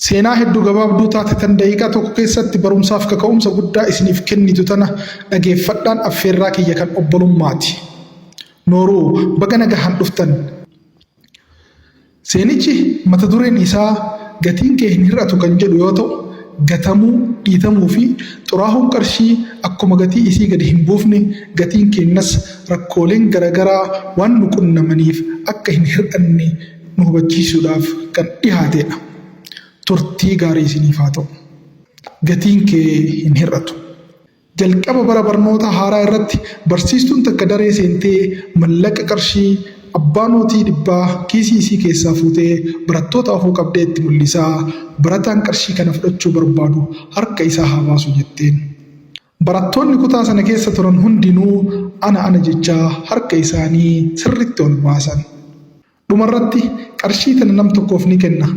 Seenaa hedduu gabaabduu taate tan daqiiqaa tokko keessatti barumsaaf kaka'umsa guddaa isiniif kennitu tana dhageeffadhaan affeerraa kiyya kan obbolummaati. Nooruu baga nagahaan dhuftan. Seenichi mata dureen isaa Gatiin kee hin hir'atu kan jedhu yoo ta'u, gatamuu, dhiitamuu fi xuraahuun qarshii akkuma gatii isii gadi hin buufne gatiin keennas rakkooleen garagaraa waan nu qunnamaniif akka hin hir'anne nu hubachiisuudhaaf kan dhihaateedha. Turtii gaarii isiniif haa ta'u. Gatiin kee hin hir'atu. Jalqaba bara barnoota haaraa irratti barsiistuun takka daree seentee mallaqa qarshii abbaa nootii dhibbaa kiisii isii keessaa fuutee barattoota afoo qabdee itti mul'isaa barataan qarshii kana fudhachuu barbaadu harka isaa haa baasu jetteen. Barattoonni kutaa sana keessa turan hundinuu ana ana jechaa harka isaanii sirriitti ol baasan. Dhumarratti qarshii tana nam tokkoof ni kenna.